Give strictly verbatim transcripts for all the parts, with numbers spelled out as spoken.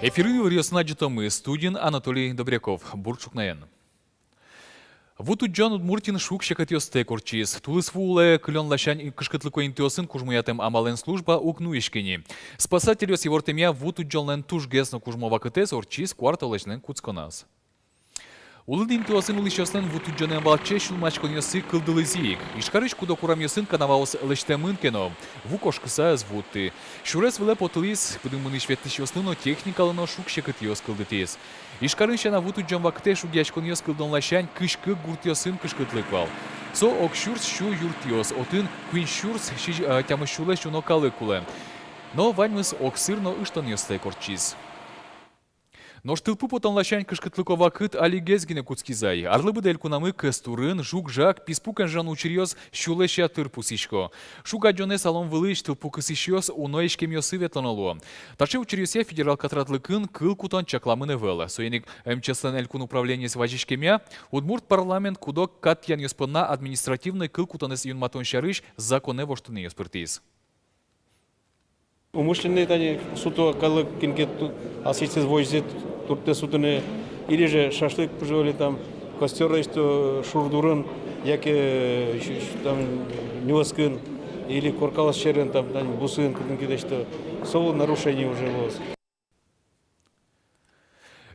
Эфирын иворъёсын адӟытомы, студиын Анатолий Добряков. Бур ӵукнаен. Ву тудӟон Удмуртиын шуг-секытъёстэк ортчиз. Тулыс ву улэ кылён ласянь кышкытлыко интыосын кужмоятэм амалэн служба уг нуиськы ни. Спасательёс ивортэмъя, ву тудӟонлэн тужгес но кужмо вакытэз ортчиз куартолэзьлэн кутсконаз. Улын интыосын улӥсьёслэн ву тудӟонэн валче сюлмаськонъёссы кылдылӥзы ик. Ижкарысь куд-ог урамъёсын канаваос лэсьтэмын ке но, ву кошкыса ӧз вутты. Сюрес вылэ потылӥз, пыдын мынӥсь-ветлӥсьёслы но, техникалы но шуг-секытъёс кылдытӥз. Ижкарын сяна, ву тудӟон вакытэ шугъяськонъёс кылдон ласянь кызь кык гуртъёсын кышкытлык вал. Со ог сюрс сю юртъёс, отын куинь сюрс сизь-, а, тямыс сюлэсь уно калык улэ. Но ваньмыз огсыр но ыштонъёстэк ортчиз. Нош тылпу потон ласянь кышкытлыко вакыт алигес гинэ кутскиз ай. Арлы быдэ элькунамы Кӧстурын, Жуг-Жаг, писпу кенжон учыръёс сюлэсь ятыр пусйисько. Шуг адӟонэз алон вылысь тылпу кысӥсьёс уно иськемъёсы ветлоно луо. Таӵе учыръёсъя федерал катрадлыкын кыл кутон чакламын ӧвӧл. Соин ик МЧС-лэн элькун управлениез вазиськемъя, удмурт парламент куд-ог кат тӥянъёс понна административной кыл кутонэз юнматон сярысь законэ воштонъёс пыртӥз. Умышленный тани сутэ калык, кин ке ту-, аслэсьтыз возьызе турттэ сутыны, или же шашлык пыжо, или там костёр лэсьто шур дурын, яке, э, щ-, щ-, там нюлэскын, или коркаос сьӧрын, там, тани бусын кытын ке лэсьто. Со нарушение уже луоз.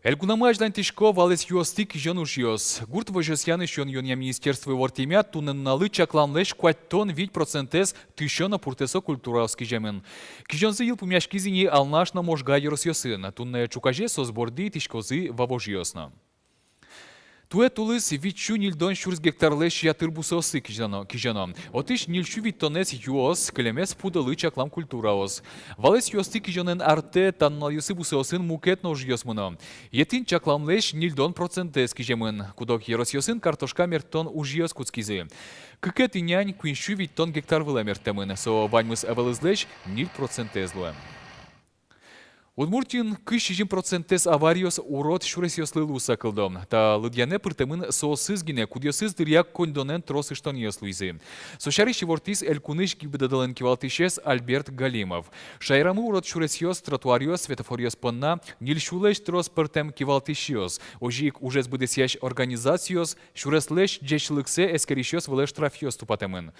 Элькунамы азьланьтӥсько валэсъёсты кизён ужъёс. Гурт возёсъя но сиён-юонъя министерство ивортэмъя, туннэ нуналлы чакламлэсь куатьтон вить процентэз тысё но пуртэсо культураос киземын. Кизёнзы йылпумъяськиз ини Алнаш но Можга ёросъёсын. Туннэ ӵуказе соос борды итӥськозы вавожъёс но. Туэ тулыс вить сю ньыльдон сюрс гектарлэсь ятыр бусыосы кизёно, кизёно. Отысь ньыль сю витьтонэз юос, кылемез пудолы чаклам культураос. Валэсъёсты кизёнэн артэ та нуналъёсы бусыосын мукет но ужъёс мыно. Етӥн чакламлэсь ньыльдон процентэз киземын. Куд-ог ёросъёсын картошка мерттон ужъёс кутскизы. Кыкетӥнянь куинь сю витьтон гектар вылэ мерттэмын. Со ваньмыз ӧвӧлызлэсь ньыль процентэз луэ. Удмуртиын кызь сизьым процентэз авариос урод сюресъёслы луыса кылдо. Та лыдъянэ пыртэмын соосыз гинэ, кудъёсыз дыръя коньдонэн трос ыштонъёс луизы. Со сярысь ивортӥз элькунысь ГИБДД-лэн кивалтӥсез Альберт Галимов. Шаерамы урод сюресъёс, тротуаръёс, светофоръёс понна ньыль сюлэсь трос пӧртэм кивалтӥсьёс, озьы ик ужез быдэсъясь организациос, сюреслэсь ӟечлыксэ эскерисьёс вылэ штрафъёс тупатэмын.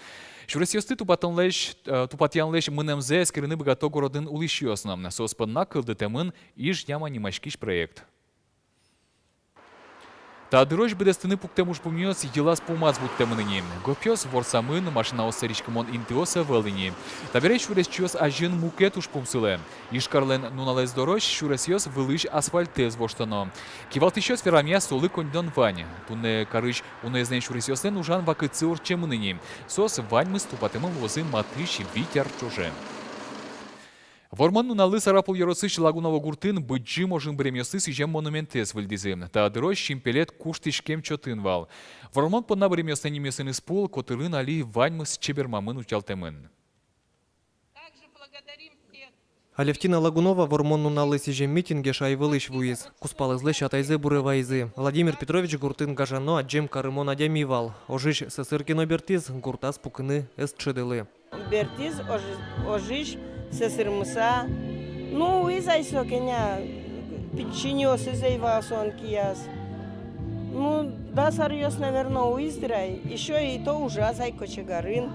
Сюресъёсты тупатонлэсь, э, тупатъянлэсь мынэмзэ эскерыны быгато городын улӥсьёс но. Соос понна кылдытэмын «Иж-Яма» нимаськись проект. Та дырозь быдэстыны пуктэм ужпумъёс йылаз-пумаз вуттэмын ини. Гопъёс ворсамын, машинаос сӧриськымон интыос ӧвӧл ини. Табере сюресчиос азьын мукет ужпум сылэ. Ижкарлэн нуналэз дорозь сюресъёс вылысь асфальтэз воштоно. Кивалтӥсьёс верамъя, солы коньдон вань. Туннэ карысь уноезлэн сюресъёслэн ужан вакытсы ортчемын ини. Соос ваньмыз тупатэмын луозы матысь вить ар ӵоже. Вормон нуналлы Сарапул ёросысь Лагуново гуртын Быдӟым ожын быремъёслы сӥзем монументэз выльдӥзы. Та дырозь синпелет куштӥськем чотын вал. Вормон понна быремъёслэн нимъёсыныз пул котырын али ваньмыз чебермамын, утялтэмын. Алевтина Лагунова Вормон нуналлы сӥзем митинге шай вылысь вуиз. Кузпалызлэсь атайзэ буре вайизы. Владимир Петрович гуртын гажано, адӟем карымон адями вал. Ожысь сӧсыр ке но бертӥз, гуртаз пукыны ӧз чидлы. Бертӥз ож-, ожысь сӧсырмыса. Ну, уиз ай со кӧня, пи-, чиньыосыз ӧй вал солэн кияз. Ну, дас аръёс, наверно, уиз дыр ай. Ещё и то ужаз ай кочегарын.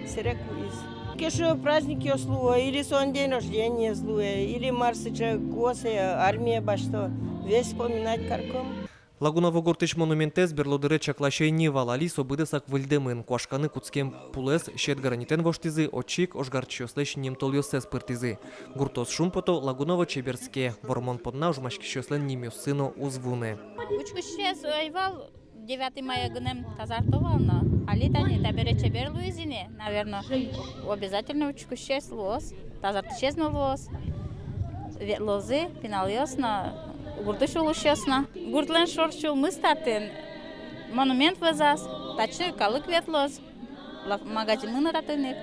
Сэре ик уиз. Кыӵе праздникъёс луо, или солэн день рождениез луэ, или мар сыӵе куоз, э, армие басьто. Весь вспоминать карком. Лагуново гуртысь монументэз берло дыре чакласьёс ӧй ни вал, али со быдэсак выльдэмын. Куашканы кутскем пулэз сьӧд гранитэн воштӥзы, отчы ик ожгарчиослэсь нимтолъёссэс пыртӥзы. Гуртоос шумпото, Лагуново чеберске, Вормон понна ожмаськисьёслэн нимъёссы но уз вунэ. Учкисьёс ӧй вал, девятый мае гинэ тазарто вал но, али тани табере чебер луиз ини, наверно, обязательно учкисьёс луоз, тазартӥсез но луоз, ветлозы пиналъёс но, гуртысь улӥсьёс но. Гуртлэн шор сюлмыз татын, монумент вӧзаз, татчы калык ветлоз, лав-, магазинмы но татын ик.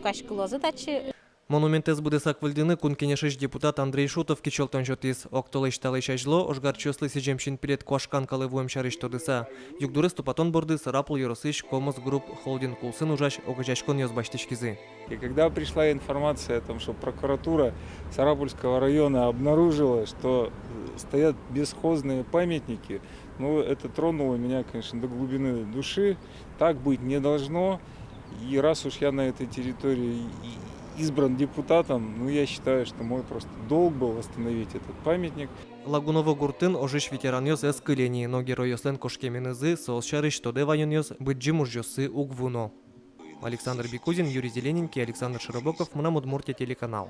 Кашкылозы татчы. Монументэз быдэсак выльдыны Кун Кенешысь депутат Андрей Шутов кичӧлтон сётӥз. Ог толэзь талэсь азьло ожгарчиослы сӥзем синпелет куашкан калэ вуэм сярысь тодыса, югдурез тупатон борды Сарапул ёросысь «Комос Групп» холдинг улсын ужась огазеяськонъёс басьтӥськизы. И когда пришла информация о том, что прокуратура Сарапульского района обнаружила, что, э, стоят бесхозные памятники, ну, это тронуло меня, конечно, до глубины души. Так быть не должно. И раз уж я на этой территории и-, избран депутатом, ну, я считаю, что мой просто долг был восстановить этот памятник. Лагуново гуртын ожысь ветеранъёс ӧз кыле ни, но геройёслэн кошкеменызы, соос сярысь тодэ ваёнъёс Быдӟым ужъёсы уг вуоно. Александр Бекузин, Юрий Зелененький, Александр Широбоков, «Мынам Удмуртие» телеканал.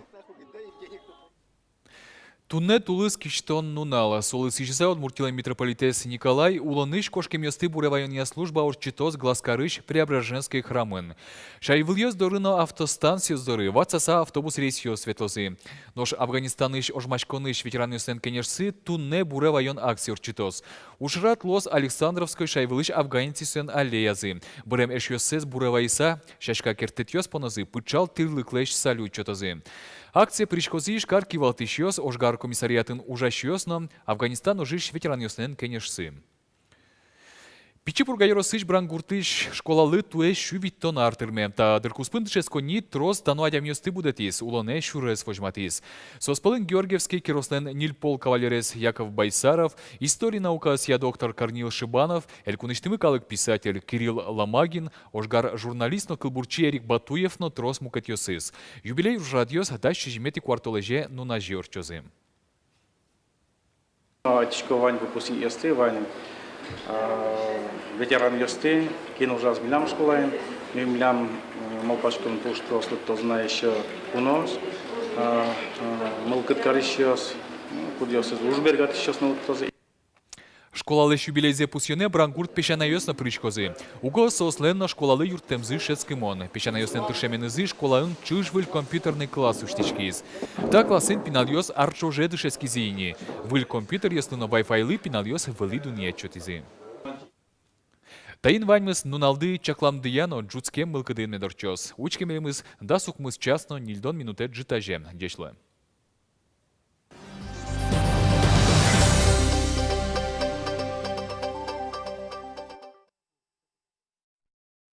Туннэ тулыс кисьтон нунал. Солы сӥзьыса Удмуртилэн митрополитэз Николай улонысь кошкемъёсты буре ваёнъя служба ортчытоз Глазкарысь Преображенской храмын. Шайвылъёс доры но автостанциос доры ватсаса автобус рейсъёс ветлозы. Нош Афганистанысь ожмаськонысь ветеранъёслэн кенешсы туннэ буре ваён акция ортчытоз. Ужрад луоз Александровской шайвылысь афганецъёслэн аллеязы. Бырем эшъёссэс буре вайыса, сяська керттэтъёс понозы, пыӵал тӥрлыклэсь салют сётозы. Акцие пыриськозы Ижкар кивалтӥсьёс, ожгар комиссариатын ужасьёс но Афганистан ожысь ветеранъёслэн кенешсы. Пичи Пурга ёросысь Брангуртысь школалы туэ сю витьтон ар тырме. Та дыр куспын дышетсконни трос дано адямиосты будэтӥз, улонэ сюрес возьматӥз. Соос пӧлын Георгиевский кирослэн ньыль пол кавалерез Яков Байсаров, история наукаосъя доктор Корнил Шибанов, элькунысьтымы калык писатель Кирилл Ломагин, ожгар журналист но кылбурчи Эрик Батуев но трос мукетъёсыз. Юбилей ужрадъёс дас сизьыметӥ куартолэзе нуназе ортчозы. Ӧтисько вань выпускникъёсты, вань, а, ветеранъёсты, кин ужаз милям школаын. Ми милям, м, малпаськом, туж трос лыктозы на ещё куноос, а, а, мылкыд карисьёс, м, кудъёсыз уж бергатӥсьёс но лыктозы. Школалэсь юбилейзэ пусъёнэ Брангурт песянайёс но пыриськозы. Уго соослэн но школалы юрттэмзы шӧдскымон. Песянайёслэн тыршеменызы школаын ӵыж выль компьютерный класс усьтӥськиз. Та классын пиналъёс ар ӵоже дышетскизы ини. Выль компьютеръёслы но вай-файлы пиналъёс вылӥ дунъет сётӥзы. Таин ваньмыз. Нуналды чакламдыя но ӝутскем мылкыдын мед ортчоз. Учке милемыз дас укмыс час но ньыльдон минутэ ӝытазе. Ӟеч луэ.